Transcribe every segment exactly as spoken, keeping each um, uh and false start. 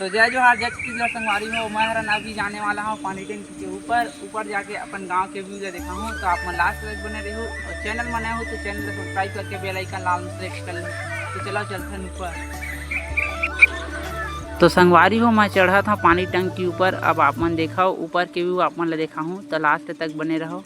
जय जोहार, जय छत्तीसगढ़ संगवारी हो। मैं हरन अभी जाने वाला हूँ पानी टंकी के ऊपर। ऊपर जाके अपन गांव के view ला देखा हूँ, तो आप मन last तक बने रहो और channel में नए हो तो channel ला subscribe करके bell icon लाल में select कर लो। तो चलो चलथन ऊपर। तो संगवारी हो, मैं चढ़त हूँ पानी टंकी ऊपर। अब आप मन देखा ऊपर के view आप मन ला देखा हूँ, तो last तक बने रहो।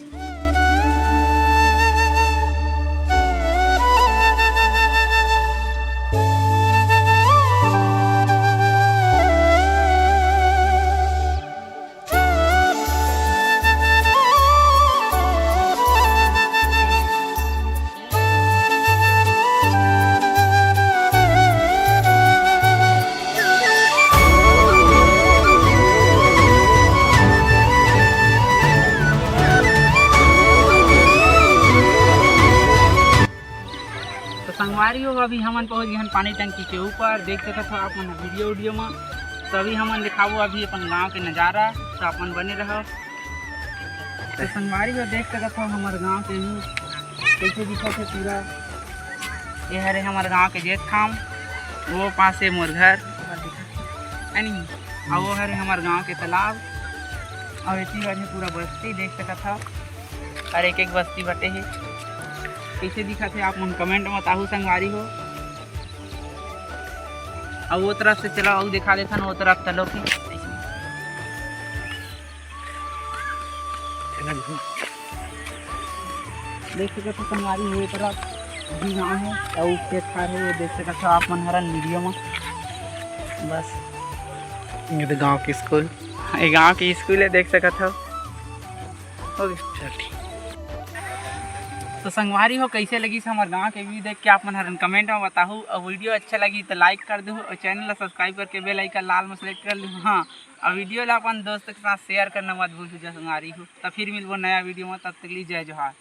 तो संगवारी हो, अभी हमन पहुंच गए हन पानी टंकी के ऊपर। देख सकत हो आप मन वीडियो वीडियो में। तो अभी हमन दिखाबो अभी अपन गांव के नजारा, तो आप मन बने रहो। तो संगवारी हो, देख सकत हो हमर गांव के view कैसे दिखत है पूरा। ये हरे हमर गांव के जेत खाम, वो पास है मोर घर, है नहीं? और वो हरे हमर गांव के तालाब, और इतनी बार पूरा बस्ती देख सकत हो। और एक एक बस्ती बटे हे। कैसे दिखत हे आप मन comment में बताहू संगवारी हो। अब वो तरफ से चला, वो दिखा देथन वो तरफ चलो कि देख सकत हो संगवारी हो, ये तरफ भी गाँव है और खेत खार है, ये देख सकत हो आप मन हरन वीडियो में। बस ये तो गांव के स्कूल, ये गांव के स्कूल है, देख सकत हो। ओके, चल ठीक। तो संगवारी हो, कैसे लगिस हमर गांव के view देख के आप मन हरन comment में बताहू, और वीडियो अच्छा लगी तो like कर दू और channel ला subscribe करके bell icon लाल में select कर लू। हाँ, और वीडियो ला अपन दोस्त के साथ share करना मत भूलू जा संगवारी हो। तो फिर मिलबो नया वीडियो में, तब तक लिए जय जोहार।